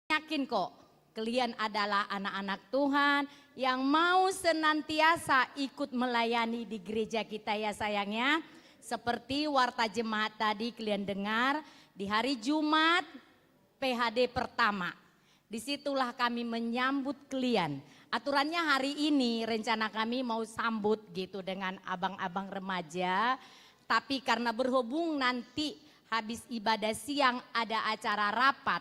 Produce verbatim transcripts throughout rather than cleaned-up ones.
yakin kok, kalian adalah anak-anak Tuhan yang mau senantiasa ikut melayani di gereja kita ya sayang ya. Seperti warta jemaat tadi kalian dengar, di hari Jumat P H D pertama. Disitulah kami menyambut kalian. Aturannya hari ini rencana kami mau sambut gitu dengan abang-abang remaja. Tapi karena berhubung nanti habis ibadah siang ada acara rapat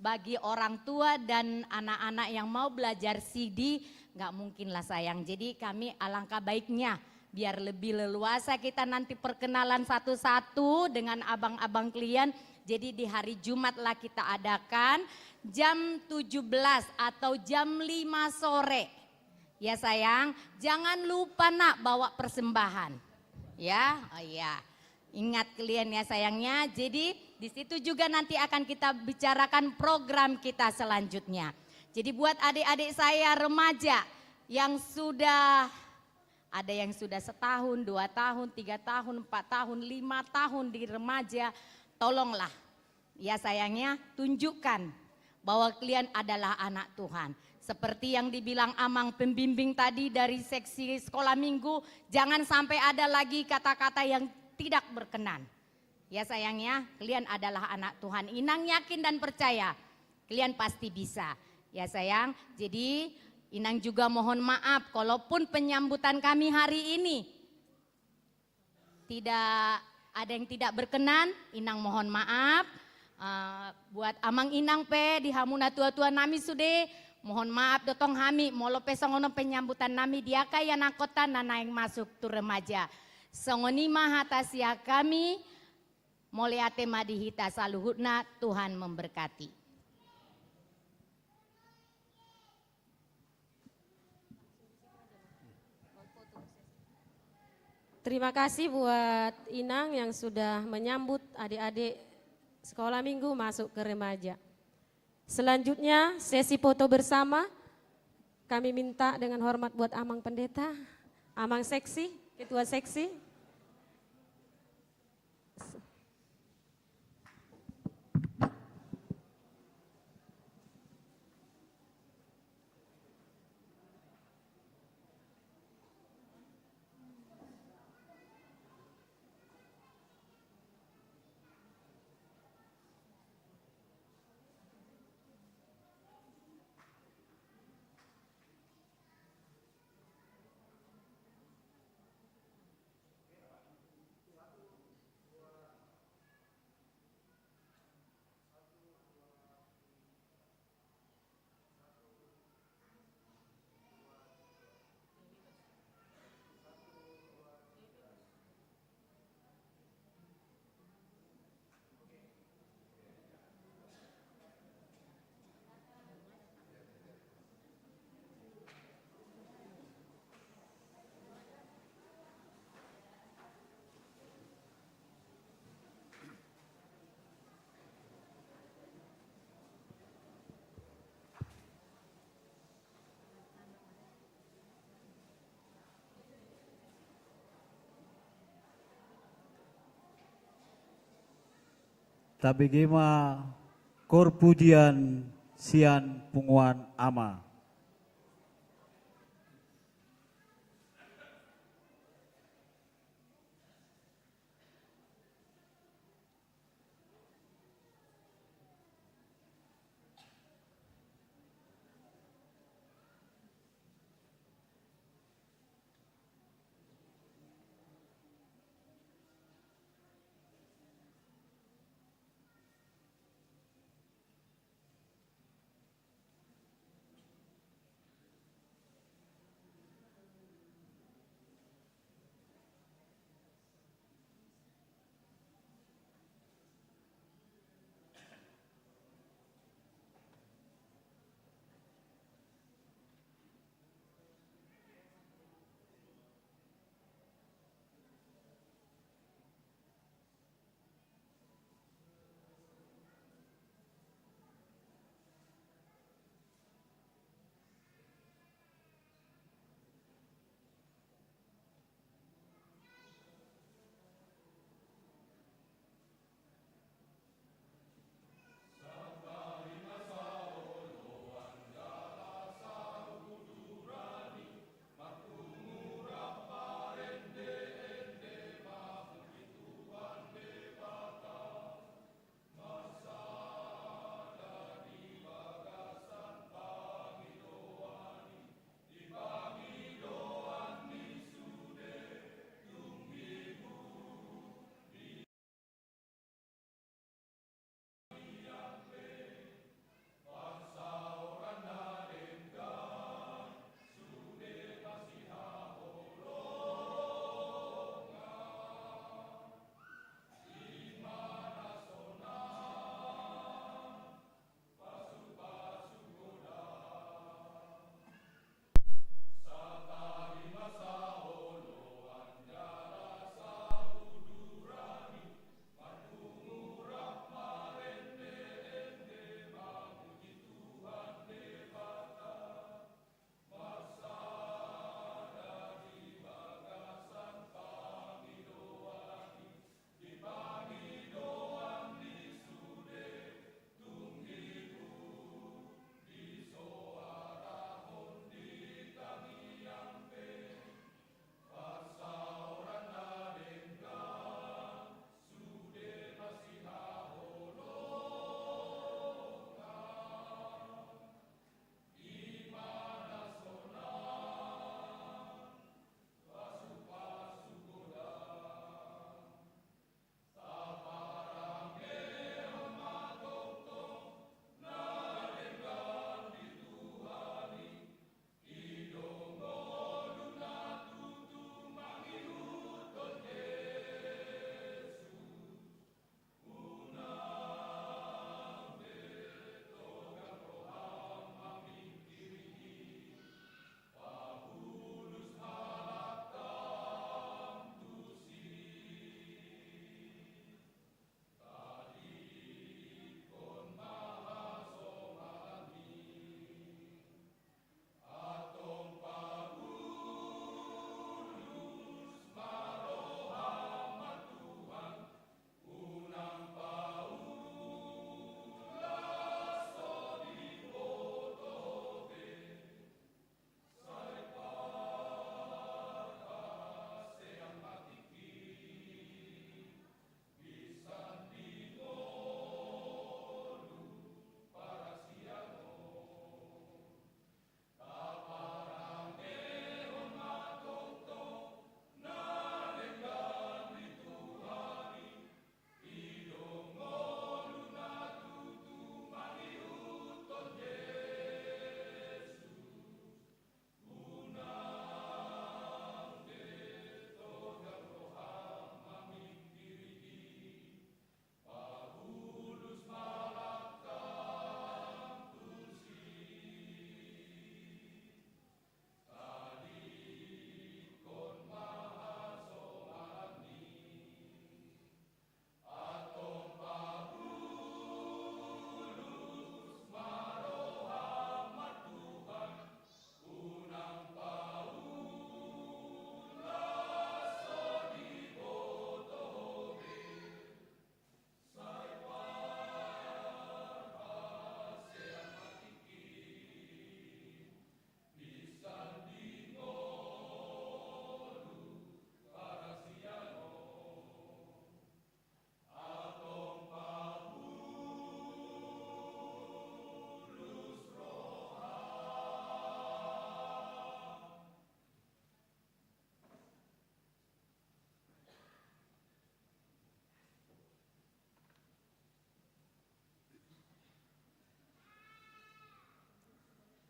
bagi orang tua dan anak-anak yang mau belajar sidi, nggak mungkin lah sayang. Jadi kami alangkah baiknya biar lebih leluasa kita nanti perkenalan satu-satu dengan abang-abang kalian. Jadi di hari Jumat lah kita adakan jam tujuh belas atau jam lima sore. Ya sayang, jangan lupa nak bawa persembahan. Ya, oh iya. Ingat kalian ya sayangnya. Jadi di situ juga nanti akan kita bicarakan program kita selanjutnya. Jadi buat adik-adik saya remaja yang sudah ada yang sudah setahun, dua tahun, tiga tahun, empat tahun, lima tahun di remaja, tolonglah ya sayangnya tunjukkan bahwa kalian adalah anak Tuhan. Seperti yang dibilang amang pembimbing tadi dari seksi sekolah minggu, jangan sampai ada lagi kata-kata yang tidak berkenan. Ya sayangnya, kalian adalah anak Tuhan. Inang yakin dan percaya, kalian pasti bisa. Ya sayang, jadi Inang juga mohon maaf, kalaupun penyambutan kami hari ini tidak ada yang tidak berkenan, Inang mohon maaf. Eh, buat amang inang pe di hamu na tua-tua nami sude, mohon maaf do tong hami, molo pe songon on penyambutan nami di angka ianakhonta na naeng masuk tu remaja. Songon i ma hata sian hami, mauliate ma di hita saluhutna, Tuhan memberkati. Terima kasih buat Inang yang sudah menyambut adik-adik sekolah minggu masuk ke remaja. Selanjutnya, sesi foto bersama. Kami minta dengan hormat buat Amang Pendeta, Amang Seksi, Ketua Seksi. Tabege ma koor pujian sian punguan ama.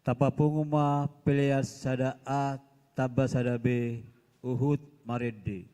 Tapapungu ma pelean sada A tamba sada B, huhut marende.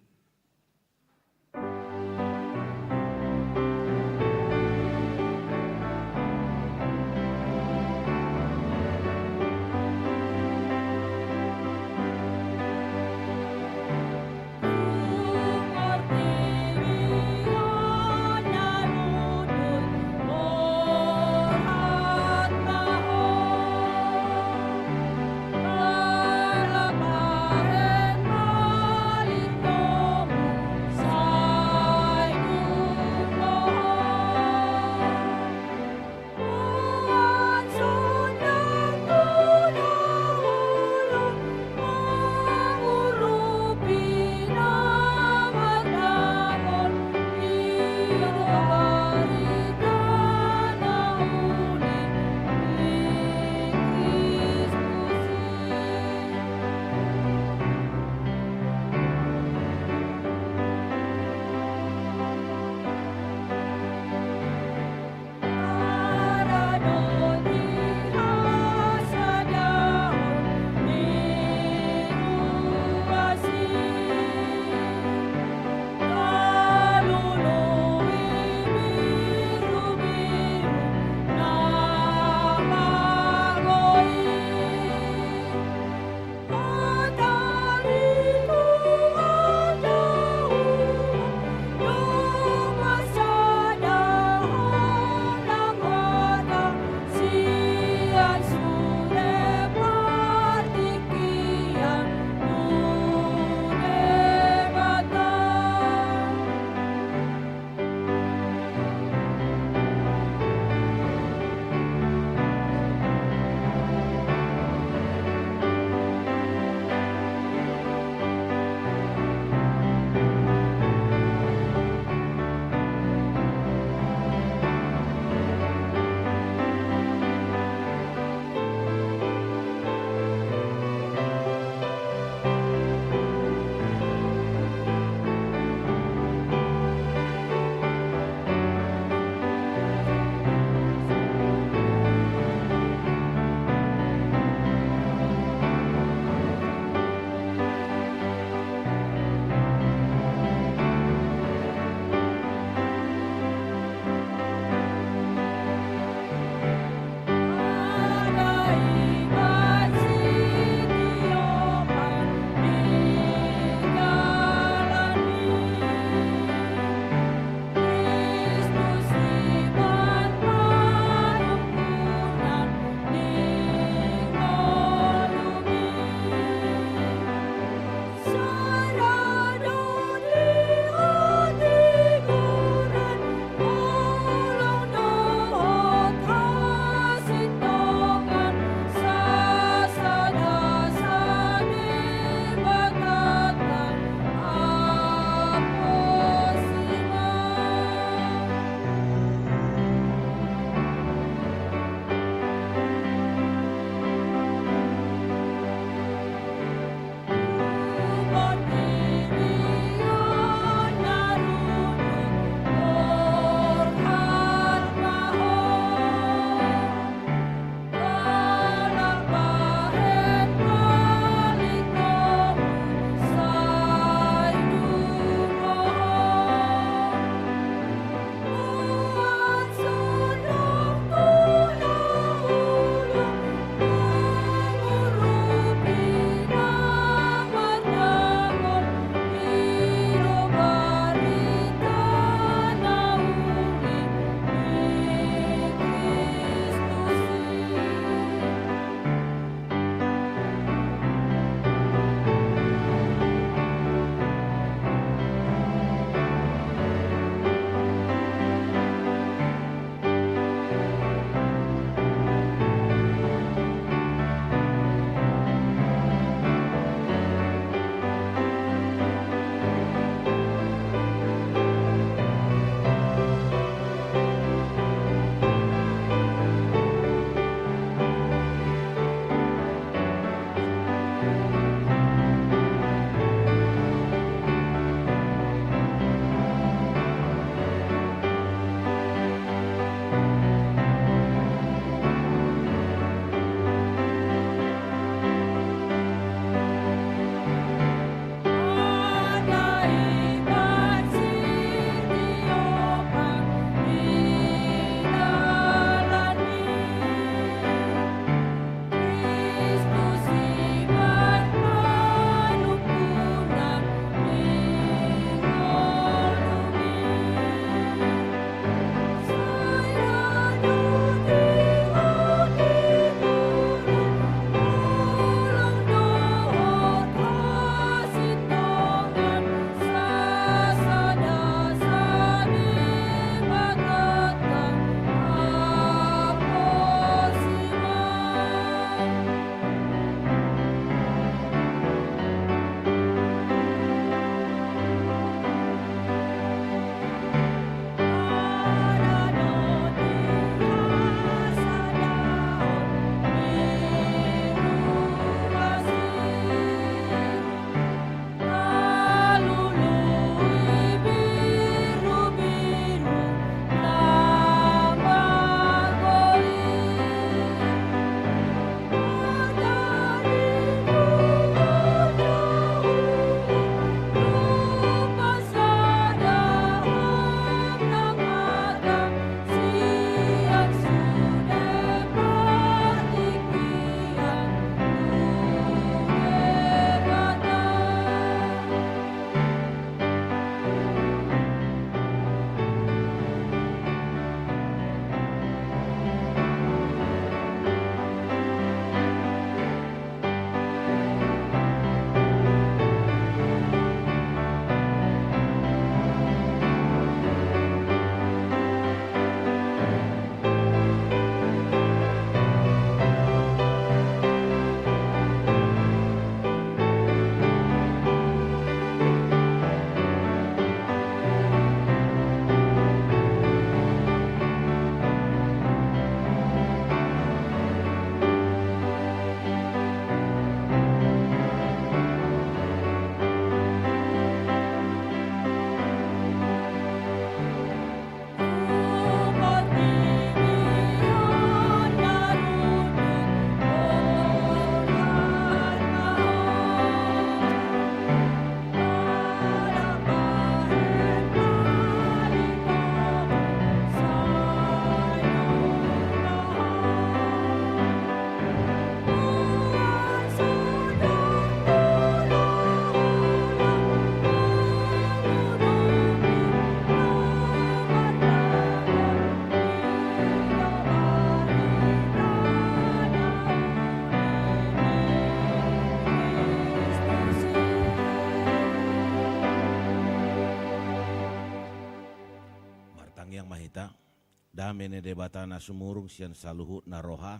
Dame ni Debata na sumurung sian saluhutna roha,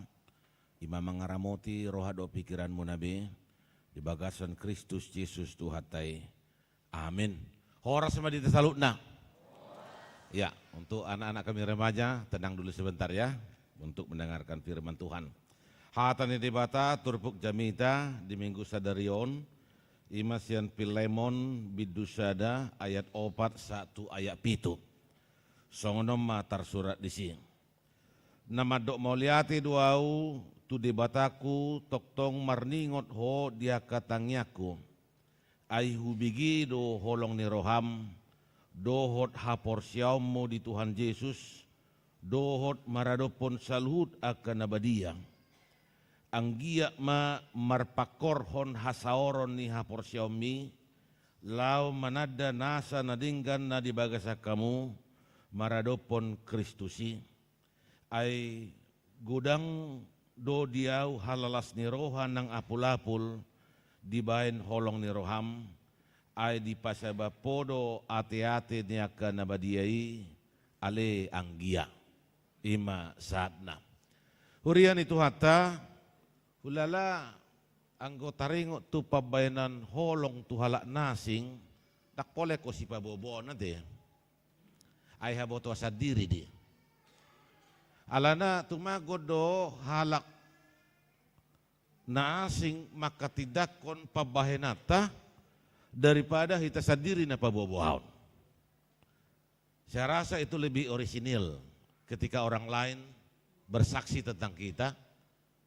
i ma mangaramoti roha dohot pikiranmuna be, di bagasan Kristus Jesus Tuhanta i. Amin. Horas ma di hita saluhutna. Ya, untuk anak-anak kami remaja, tenang dulu sebentar ya, untuk mendengarkan firman Tuhan. Hata ni Debata turpuk jamita di Minggu sadari on, i ma sian Pilemon bindu sada ayat opat sahat tu ayat pitu. Songon on ma tarsurat disi. Na mandok mauliate do ahu tu Debatangku, tongtong marningot ho di angka tangiangku. Ai hubege do holong ni roham, dohot haporseaonmu di Tuhan Jesus, dohot maradophon saluhut angka na badia. Anggiat ma marpangkorhon hasaoron ni haporseaonmi, laho mananda nasa na denggan na di bagasan hamu, maradophon Kristus i. Ai godang do di ahu halalas ni roha nang apulapul dibahen holong ni roham, ai dipasabap ho do ateate ni angka na badia i, ale anggia. I ma sahatna. Huria ni Tuhanta, hulala anggo taringot tu pambahenan holong tu halak na asing, ndang pola ingkon sipaboaboaon ate. Ai habotoan sandiri do i. Alana tumagon do halak na asing manghatindanghon pambahenanta daripada hita sandiri na paboaboaon. Saya rasa itu lebih orisinil ketika orang lain bersaksi tentang kita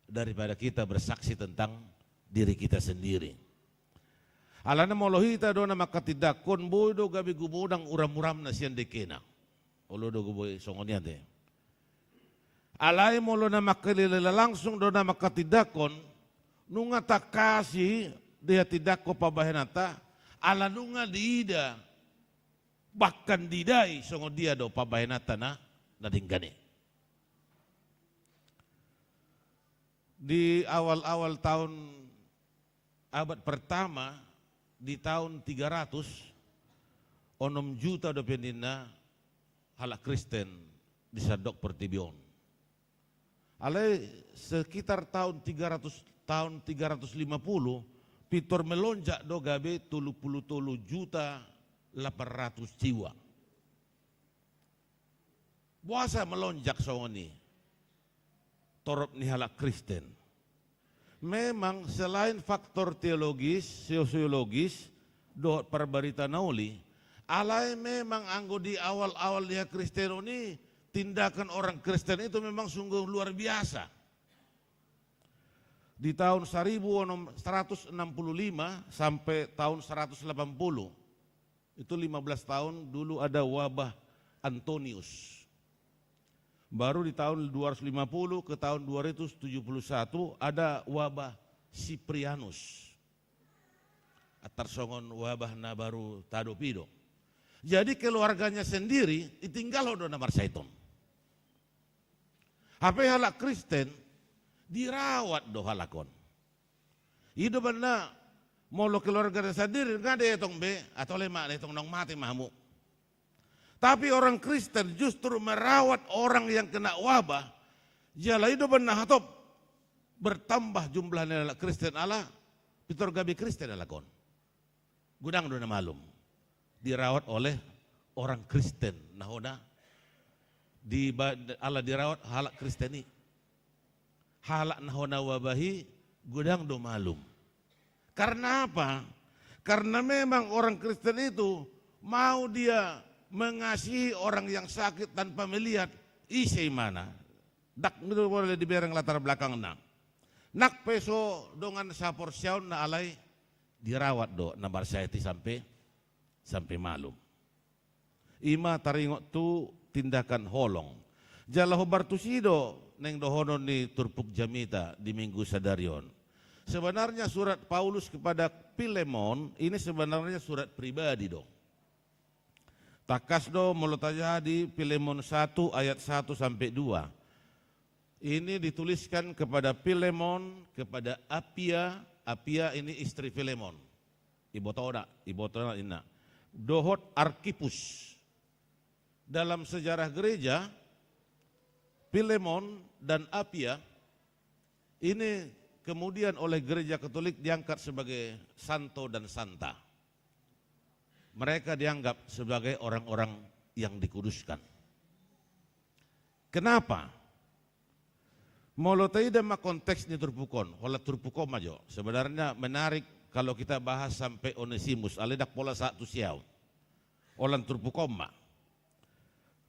daripada kita bersaksi tentang diri kita sendiri. Alana molo hita do na manghatindanghon, boi do gabe gumodang uramuramna sian dengkena. Olo do boi songon i ate. Alai molo na mangkalilala langsung do na manghatindanghon, nunga tangkas i dihatindanghon pambahenanta, ala nunga diida, bahkan didai songon dia do pambahenanta na, na denggan i. Di awal-awal tahun abad pertama, di tahun tiga ratus, onom juta dope ninna halak Kristen di sandok portibi on. Alai sekitar tahun tiga ratus, tahun tiga ratus lima puluh, pintor melonjak do gabe tolu pulu tolu juta lapan ratus jiwa. Boasa melonjak songon i torop ni halak Kristen? Memang selain faktor teologis, sosiologis, dohot parbarita na uli, alai memang anggo di awal-awal ni hakristenon i, tindakan orang Kristen itu memang sungguh luar biasa. Di tahun seribu enam, seratus enam puluh lima sampai tahun seratus delapan puluh, itu lima belas tahun dulu ada wabah Antonius. Baru di tahun dua ratus lima puluh ke tahun dua ratus tujuh puluh satu ada wabah Siprianus. Antar songon wabah na baru tahadopi do. Jadi keluarganya sendiri ditinggalhon do na marsahit on. Hape halak Kristen dirawat do halak on. I do umbahen na molo keluarga na sandiri nga dietong be, atau le ma dietong naung mate ma hamu. Tapi orang Kristen justru merawat orang yang kena wabah. Jala i do umbahen na hatop bertambah jumlah ni halak Kristen ala pintor gabe Kristen halak on. Godang do na malum dirawat oleh orang Kristen na hona di, ala dirawat halak Kristen i. Halak na hona wabah i godang do malum. Karena apa? Karena memang orang Kristen itu mau dia mengasihi orang yang sakit tanpa melihat ise imana. Ndang do boleh dibereng latar belakangna. Nang pe so dongan saporseaonna alai dirawat do na marsahit i sampe, sampe malum. I ma taringot tu tindakan holong. Jala hombar tusi do naeng dohonon ni turpuk jamita di Minggu sadari on. Sebenarnya surat Paulus kepada Filemon ini sebenarnya surat pribadi do. Tangkas do molo tajaha di Filemon satu ayat satu sampe dua. Ini dituliskan kepada Filemon, kepada Apia, Apia ini istri Filemon. Ibotona, ibotona ninna. Dohot Arkhipus. Dalam sejarah gereja, Filemon dan Apia ini kemudian oleh Gereja Katolik diangkat sebagai santo dan santa. Mereka dianggap sebagai orang-orang yang dikuduskan. Kenapa? Molo taida ma konteks ni turpuk on, holan turpuk on ma jo. Sebenarnya menarik kalau kita bahas sampai Onesimus, alai ndang pola sahat tu siau. Holan turpuk on ma.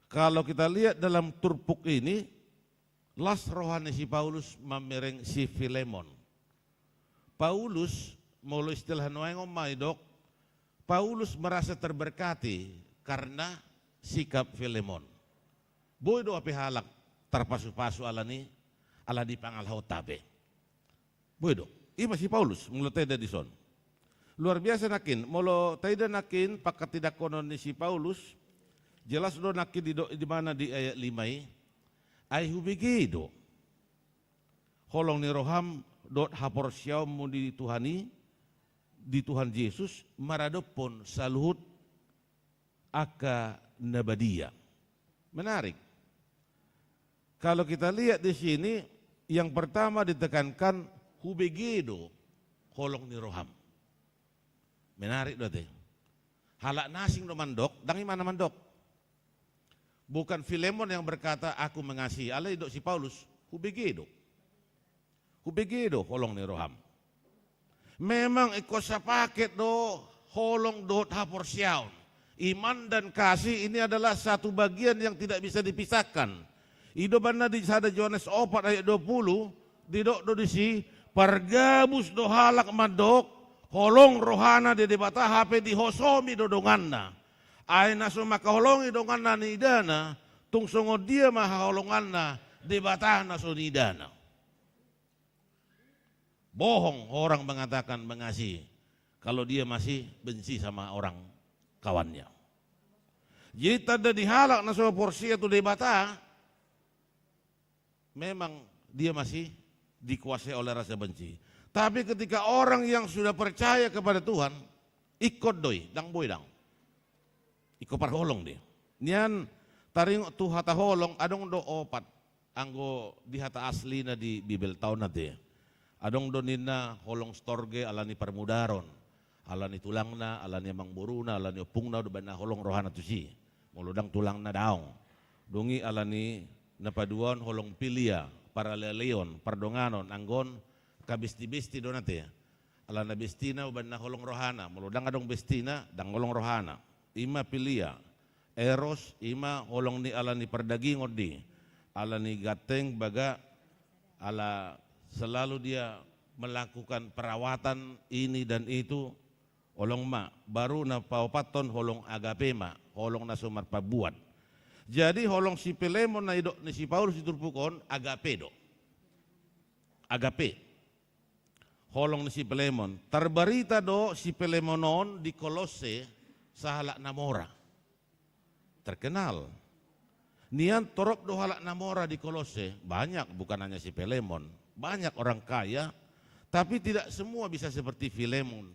Kalau kita lihat dalam turpuk ini, las roha ni si Paulus mamereng si Filemon. Paulus, molo istilah nuaeng on ma didok, Paulus merasa terberkati karena sikap Filemon. Boi do hape halak tarpasu-pasu ala ni, ala ni pangalahonta hape. Boi do. I ma si Paulus, molo taida dison. Luar biasa nangkin, molo taida nangkin panghatindanghonon ni si Paulus, jelas do nangkin didok di mana di ayat lima i, ai hubege do holong ni roham dohot haporseaonmu di Tuhan i, di Tuhan Jesus, maradophon saluhut angka na badia. Menarik. Kalau kita lihat di sini, yang pertama ditekankan, hubege do holong ni roham. Menarik do ate. Halak na asing do mandok, ndang i ma na mandok. Bukan Filemon yang berkata, "Aku mengasihi." Alai didok si Paulus, hubege do. Hubege do holong ni roham. Memang ingkon sapaket do holong dohot haporseaon. Iman dan kasih ini adalah satu bagian yang tidak bisa dipisahkan. I do umbahen na di sada Johannes opat ayat dua puluh, didok do disi, pargabus do halak mandok, holong rohana di Debata hape dihosomi do donganna. Ai na so mangkaholongi donganna niidana, tung songon dia ma haholonganna Debata na so niidana. Bohong orang mengatakan mengasihi, kalau dia masih benci sama orang kawannya. Jadi tanda ni halak na so porsea tu Debata, memang dia masih dikuasai oleh rasa benci. Tapi ketika orang yang sudah percaya kepada Tuhan, ingkon do i, ndang boi ndang. Ingkon parholong do i. Nian taringot tu hata holong, adong do opat. Anggo di hata aslina di Bibelta on ate, adong do ninna holong storge ala ni parmudaron, ala ni tulangna, ala ni amangboruna, ala ni ompungna do umbahen na holong rohana tusi. Molo ndang tulangna daong. Dung i ala ni na paduahon holong filia, paralealeon, pardonganon, anggo on angka bestibesti do on ate. Ala na bestina umbahen na holong rohana, molo ndang adong bestina, ndang holong rohana. I ma filia, eros, i ma holong ni ala ni pardagingon do i, ala ni ganteng, baga, ala selalu dia melakukan perawatan ini dan itu, holong ma, baru na paopathon holong agape ma, holong na so marpambuat. Jadi holong si Filemon na didok ni si Paulus di turpuk on, agape do. Agape. Holong ni si Filemon. Tarbarita do si Filemon on di Kolosse sahalak na mora. Terkenal. Nian torop do halak na mora di Kolosse. Banyak, bukan hanya si Filemon. Banyak orang kaya, tapi tidak semua bisa seperti Filemon.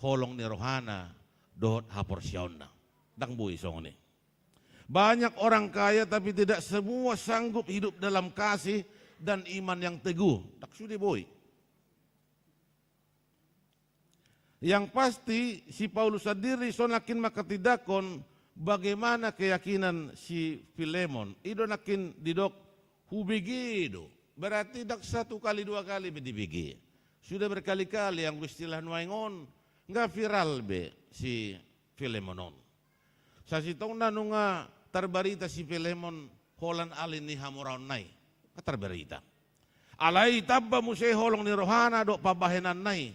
Holong ni rohana dohot haporseaonna. Ndang boi songon i. Banyak orang kaya, tapi tidak semua sanggup hidup dalam kasih dan iman yang teguh. Ndang sude boi. Yang pasti, si Paulus sandiri sonangkin mangkatindangkon bagaimana keyakinan si Filemon. I do nangkin didok, hubege do. Berarti ndang satu kali dua kali be dibege. Sudah berkali-kali, anggo istilah nuaeng on, nga viral be si Filemon on. Sasintongna nunga tarbarita si Filemon holan ala ni hamoraonna i. Nga tarbarita. Alai tamba muse holong ni rohana dohot pambahenanna i.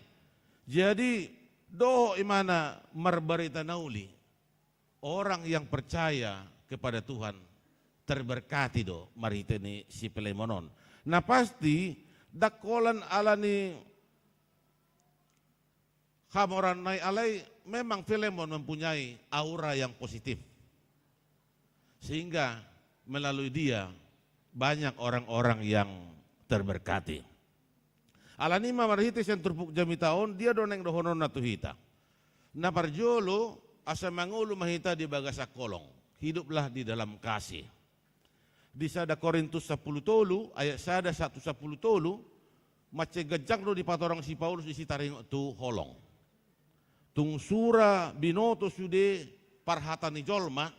Jadi, dohot imana marbarita na uli. Orang yang percaya kepada Tuhan terberkati do marhite ni si Filemon on. Na pasti, ndang holan ala ni hamoraonna i, alai memang Filemon mempunyai aura yang positif. Sehingga melalui dia banyak orang-orang yang terberkati. Ala ni i ma marhite sian turpuk jamita on, dia do naeng dohononna tu hita. Na parjolo, asa mangolu ma hita di bagasan holong. hiduplah di dalam kasih. Di sada Korintus sampulu tolu, ayat sada sahat tu sampulu tolu, mansai ganjang do dipatorang si Paulus disi taringot tu holong. Tung sura binoto sude parhata ni jolma,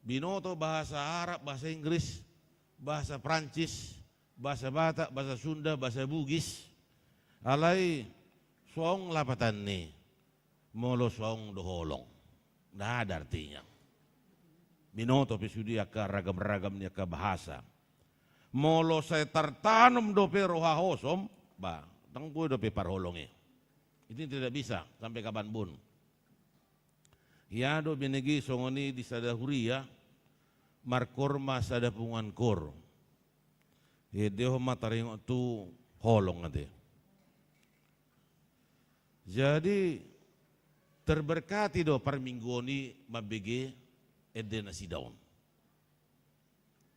binoto bahasa Arab, bahasa Inggris, bahasa Prancis, bahasa Batak, bahasa Sunda, bahasa Bugis. Alai suang lapatanni, molo suang do holong. Nda ada artinya. Binoto pe sude angka ragam-ragam ni angka bahasa. Molo sai tartanom dope roha hosom, bah, ndang boi dope parholong i. Itu tidak bisa sampai kapanpun. Ia do binege songon i di sada huria, markoor ma sada punguan koor. Iendehon ma taringot tu holong ate. Jadi terberkati do parmingguon i mambege ende nasida on.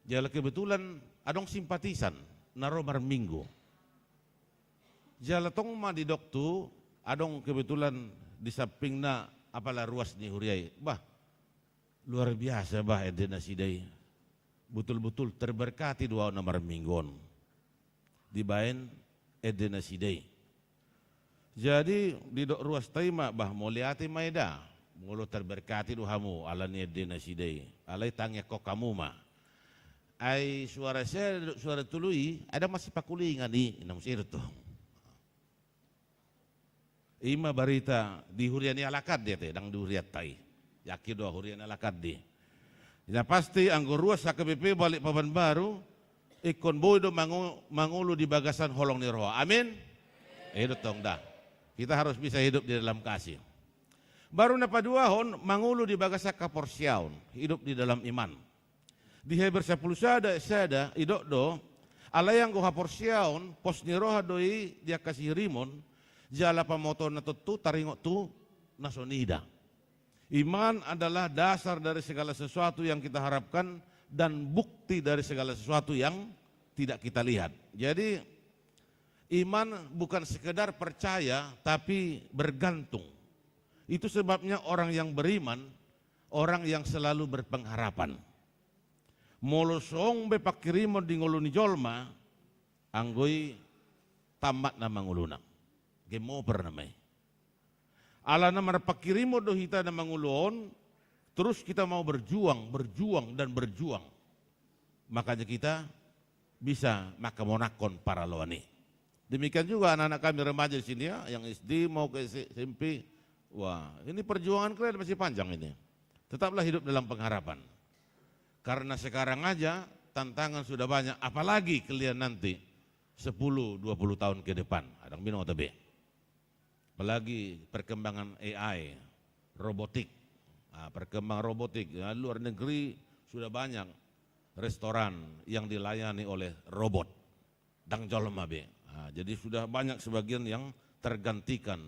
Jala kebetulan adong simpatisan na ro marminggu. Jala tong ma didok tu adong kebetulan di sampingna apala ruas ni huria i. Bah, luar biasa bah ende nasida i. Betul-betul terberkati do au na marminggu on dibaen ende nasida i. Jadi didok ruasta i ma, bah, mauliate ma eda, molo terberkati do hamu ala ni ende nasida i, alai tangiangkon hamu ma. Ai suara sada dohot suara tolu i, adong ma sipakulingan i, na muse do tong. I ma barita di huria ni halak ande ate, ndang di hurianta i. Yakin do huria ni halak ande. Na pasti anggo ruas H K B P Balikpapan Baru, ingkon boi do mangu-, mangolu di bagasan holong ni roha. Amin. I do tong da. Kita harus bisa hidup di dalam kasih. Baru na paduahon, mangolu di bagasan haporseaon, hidup di dalam iman. Di Heber sampulu sada, sada, didok do, alai anggo haporseaon, pos ni roha do i di angka sihirimon, jala pamotoonna tontu taringot tu na so niida. Iman adalah dasar dari segala sesuatu yang kita harapkan dan bukti dari segala sesuatu yang tidak kita lihat. Jadi, iman bukan sekedar percaya, tapi bergantung. Itu sebabnya orang yang beriman, orang yang selalu berpengharapan. Molo songon be panghirimon di ngolu ni jolma, anggo i tammat nama ngoluna. Game over nama i. Alana marpanghirimon do hita na mangolu on, terus kita mau berjuang, berjuang, dan berjuang. Makanya kita bisa manghamonanghon paraloan i. Demikian juga anak-anak kami remaja di sini ya, yang S D mau ke S-, S M P. Wah, ini perjuangan kalian masih panjang ini. Tetaplah hidup dalam pengharapan. Karena sekarang aja tantangan sudah banyak, apalagi kalian nanti sepuluh, dua puluh tahun ke depan. Adong binoto be. Apalagi perkembangan A I, robotik. Nah, perkembangan robotik, ya, luar negeri sudah banyak restoran yang dilayani oleh robot. Ndang jolma be. Nah, jadi sudah banyak sebagian yang tergantikan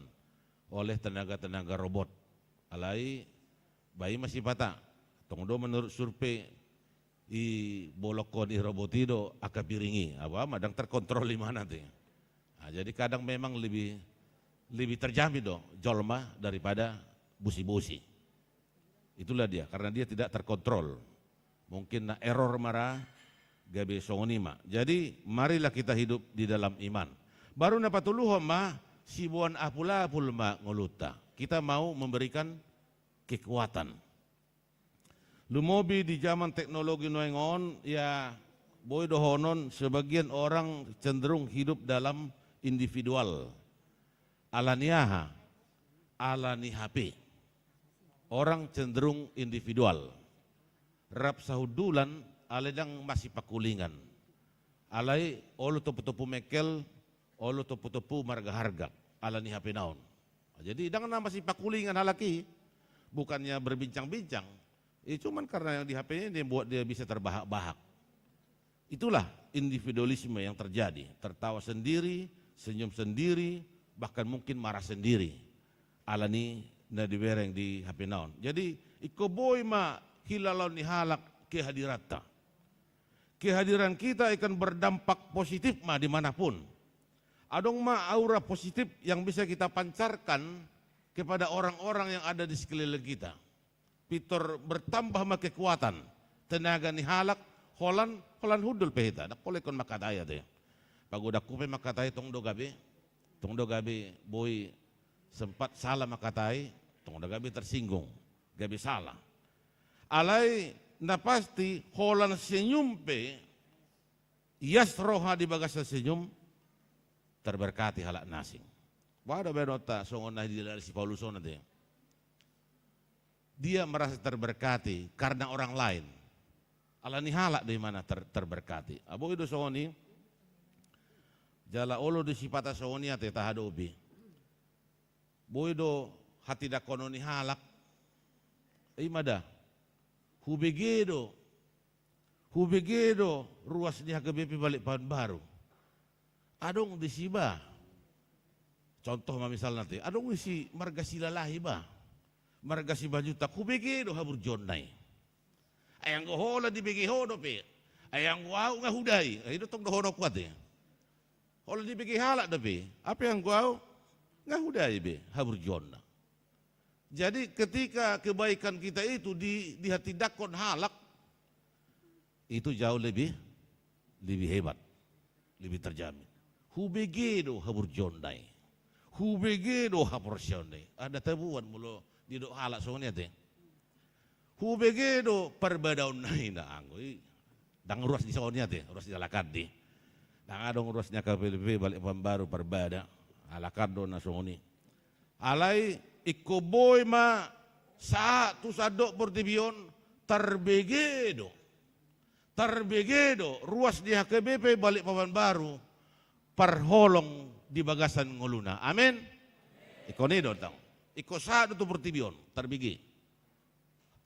oleh tenaga-tenaga robot. Alai, bah i ma sipata. Tong do menurut survei, i bolongkon i robot i do angka piring i. Apa ma ndang terkontrol imana ate. Nah, jadi kadang memang lebih, lebih terjamin do jolma daripada busi-busi. Itulah dia, karena dia tidak terkontrol. Mungkin na error ma ra, gabe songon i ma. Jadi, marilah kita hidup di dalam iman. Baru na patoluhon ma, siboan apul-apul ma ngolunta. Kita mau memberikan kekuatan. Lumobi di zaman teknologi nuaeng on, ya, boi dohonon sebagian orang cenderung hidup dalam individual. Ala ni aha? Ala ni H P. Orang cenderung individual. Rap sahundulan, alai ndang masipangkulingan. Alai olo tompu-tompu mengkel, olo tompu-tompu marga-harga. Ala ni H P na on. Jadi, ndang na masipangkulingan halak i, bukannya berbincang-bincang, ya, cuman karena yang di H P ini yang buat dia bisa terbahak-bahak. Itulah individualisme yang terjadi, tertawa sendiri, senyum sendiri, bahkan mungkin marah sendiri. Ala ni na dibereng di H P na on. Jadi, ingkon boi ma hilalaon ni halak kehadiranta. Kehadiran kita akan berdampak positif ma di mana pun. Adong ma aura positif yang bisa kita pancarkan kepada orang-orang yang ada di sekeliling kita. pintor bertambah ma kekuatan tenaga ni halak, holan, holan hundul pe hita, ndang pola ingkon mangkatai ate. Pagodangku pe mangkatai tong do gabe, tong do gabe boi sempat salah mangkatai, tong do gabe tersinggung, gabe salah. Alai na pasti holan senyum pe, ias roha di bagasan senyum, terberkati halak na asing. Boha do baenonta songon na didalani si Paulus on ate. Dia merasa terberkati karena orang lain. Alani halak do imana ter-, terberkati. Ah, boi do songon i. Jala olo do sipata songon i ate tahadopi. Boi do hatindangkonon ni halak. Ima da. Hubege do. Hubege do ruas ni H K B P Balikpapan Baru. Adong disi ba. Contoh ma misalna ate, adong disi marga Silalahi ba. Marga Simanjuntak, hubege do haburjuonna i. Ai anggo ho holan dibege ho dope. Ai anggo au nga hudai. Ai do tong dohononku ate. Holan dibege halak dope. Hape anggo au nga hudai be haburjuonna. Jadi ketika kebaikan kita itu di, dihatindangkon halak, itu jauh lebih, lebih hebat, lebih terjamin. Hubege do haburjuonna i. Hubege do haporseaonna i. Ada tabuan molo didok halak songon i ate. Hubege do parbadaonna i na anggo i. Ndang ruas di songon i ate, ruas di halak an di. Ndang adong ruas ni H K B P Balikpapan Baru parbada. Halak an do na songon i. Alai ingkon boi ma sahat tu sandok portibi on, tarbege do. Tarbege do ruas ni H K B P Balikpapan Baru parholong di bagasan ngoluna. Amin. Ingkon i do tong. Ingkon sahat do tu portibi on, tarbege.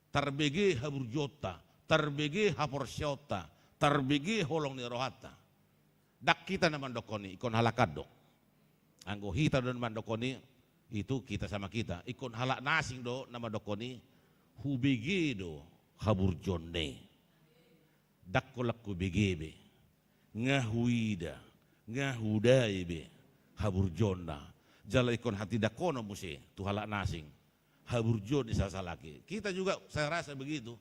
Tarbege haburjuonta, tarbege haporseaonta, tarbege holong ni rohanta. Ndang hita na mandokkon i, ingkon halak an do. Anggo hita do na mandokkon i, itu kita sama kita. Ingkon halak na asing do na mandokkon i, hubege do haburjuonna i. Ndang holan hubege be, nga huida, nga hudai be haburjuonna. Jala ingkon hatindangkonon muse tu halak na asing haburjuon ni sahalak i. Kita juga, saya rasa begitu.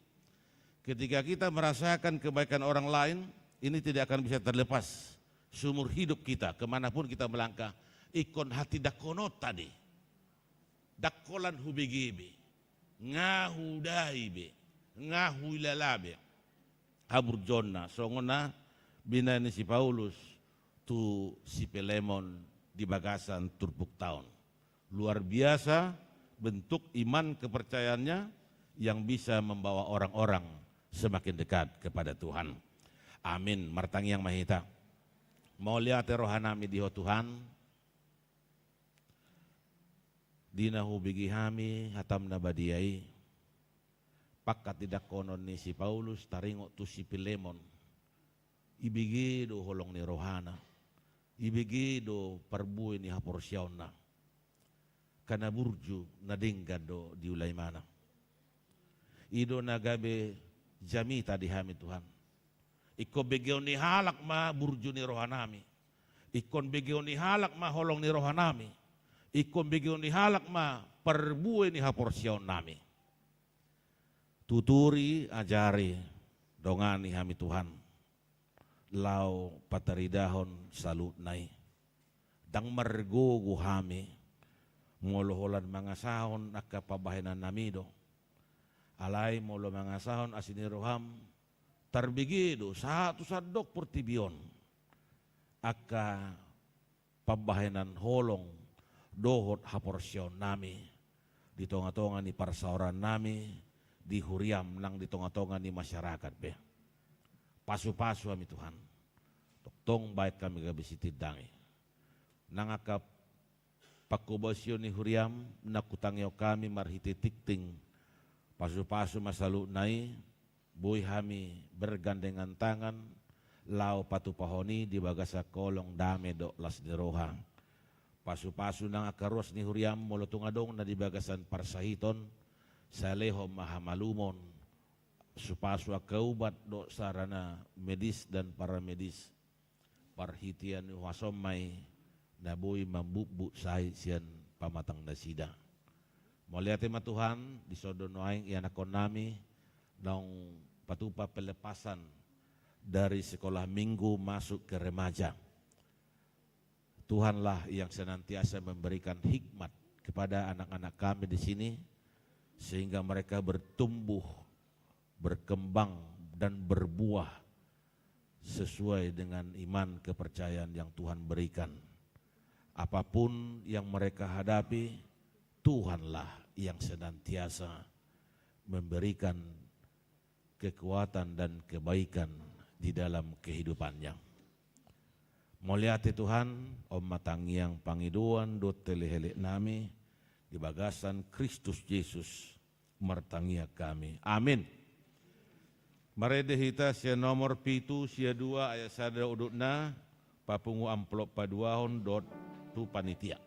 Ketika kita merasakan kebaikan orang lain, ini tidak akan bisa terlepas seumur hidup kita, kemanapun kita melangkah, ingkon hatindangkononta do i. Ndang holan hubege be, nga hudai be, nga huilala be haburjuonna, songon na binahen ni si Paulus tu si Filemon di bagasan turpukta on. Luar biasa bentuk iman kepercayaannya yang bisa membawa orang-orang semakin dekat kepada Tuhan. Amin. Martangiang ma hita. Mauliate rohanami di Ho Tuhan, di na hubege hami hataM na badia i, panghatindangkonon ni si Paulus taringot tu si Filemon. Ibege do holong ni rohana, ibege do parbue ni haporseaonna. Angka na burju na denggan do diula imana. I do na gabe jamita di hami Tuhan. Ingkon begeon ni halak ma burju ni rohanami. Ingkon begeon ni halak ma holong ni rohanami. Ingkon begeon ni halak ma parbue ni haporseaonnami. Tuturi, ajari, dongani hami Tuhan, laho pataridahon saluhutna i. Ndang margogo hami molo holan mangasahon angka pambahenannami do. Alai molo mangasahon asi ni rohaM, tarbege do sahat tu sandok portibi on angka pambahenan holong dohot haporseaonnami di tongatonga ni parsaorannami di huriaM nang di tongatonga ni masyarakat be. Pasupasu hami Tuhan, tongtong baen hami gabe sitindangi. Nang angka panghobasion ni huriaM na hutangihon hami marhite tingting pasupasu ma saluhutna i, boi hami bergandengan tangan laho patupahon i di bagasan holong, dame dohot las ni roha. Pasupasu nang angka ruas ni huriaM molo tung adong na di bagasan parsahiton, sai lehon ma hamalumon. Pasupasu angka ubat dohot sarana medis dan paramedis. Parhitean ni huasaM ma i na boi mambubbut sahit sian pamatang nasida. Mauliate ma Tuhan, di son do nuaeng ianakhon nami naung patupa pelepasan dari sekolah minggu masuk ke remaja. Tuhanlah yang senantiasa memberikan hikmat kepada anak-anak kami di sini, sehingga mereka bertumbuh, berkembang, dan berbuah sesuai dengan iman kepercayaan yang Tuhan berikan. Apapun yang mereka hadapi, Tuhanlah yang senantiasa memberikan kekuatan dan kebaikan di dalam kehidupannya. Mauliate Tuhan, on ma tangiang pangidoan dohot helehelek nami di bagasan Kristus Jesus, martangiang hami. Amin. Marende hita sian nomor pitu sia dua ayat sada udutna, papungu amplop paduahon dohot tu panitia.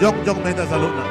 Jongjong ma hita saluhutna.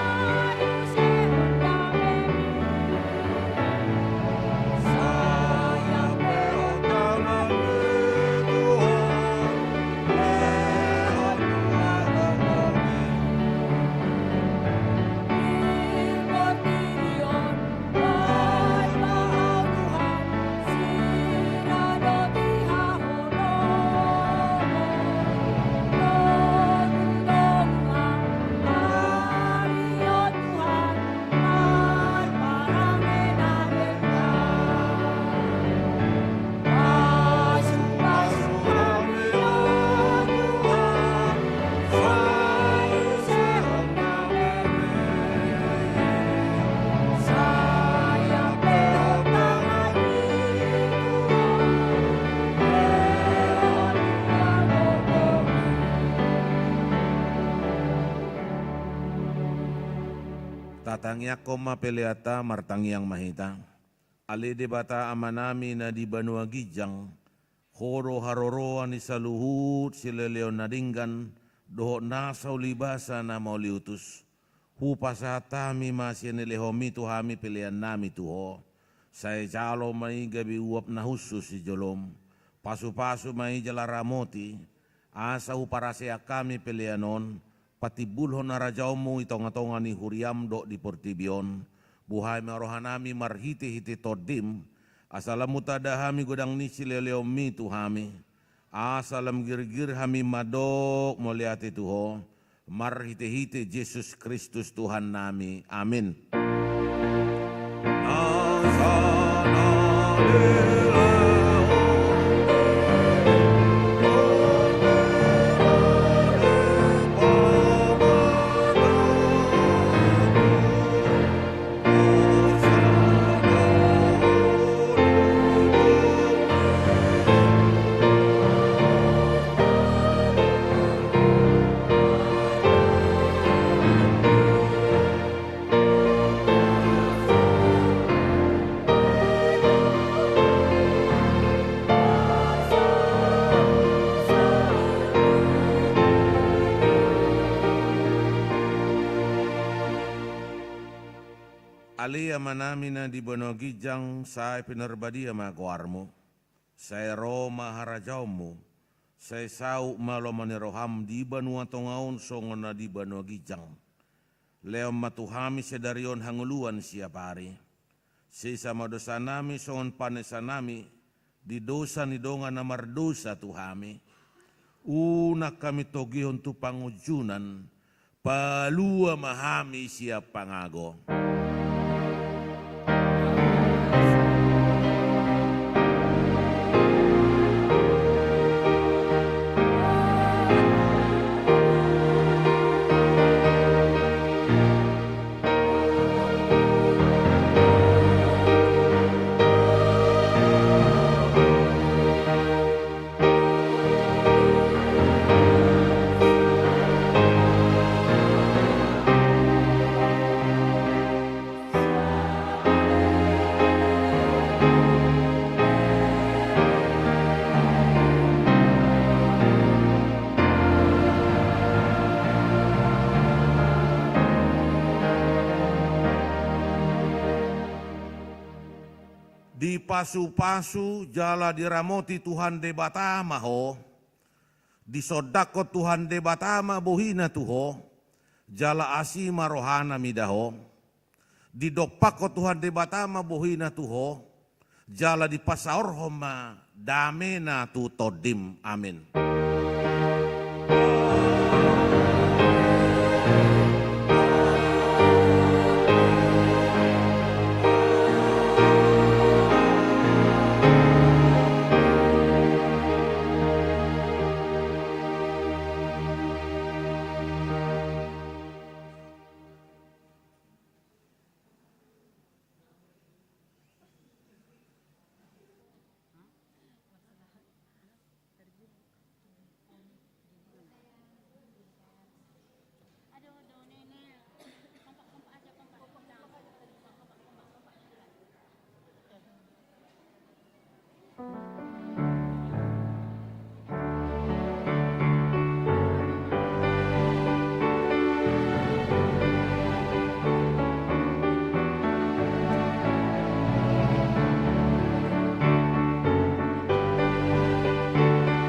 Tatangiangkon ma peleanta, martangiang ma hita. Ale Debata Amanami na di banua ginjang, Ho do haroroan ni saluhut sileleon na denggan, dohot nasa ulibasa na mauliutus. Hupasahat hami ma sian ni lehonmi tu hami peleannami tu Ho. Sai jalo ma i gabe uap na hushus di jolom. Pasupasu ma i jala ramoti, asa huparaseak hami pelean on, patimbulhon harajaonmu di tongatonga ni huriam dohot di portibi on. Buhai ma rohanami marhitehite Tondim, asa lam hutanda hami godang ni sileleonmi tu hami, asa lam girgir hami mandok mauliate tu Ho, marhitehite Jesus Kristus Tuhannami. Amin. Ale Amanami na di banua ginjang, sai pinarbadia ma goarmu. Sai ro ma harajaonmu. Sai saut ma lomo ni roham di banua tonga on songon na di banua ginjang. Lehon ma tu hami sadari on hangoluan siapari. Sesa ma dosanami songon panesanami di dosa ni dongan na mardosa tu hami. Unang hami togihon tu pangunjunan, palua ma hami sian pangago. Dipasupasu jala diramoti Tuhan Debata ma ho. Disondangkon Tuhan Debata ma bohina tu ho, jala asi ma rohana mida ho. Didompakkon Tuhan Debata ma bohina tu ho, jala dipasaorhon ma damena tu tondim. Amin.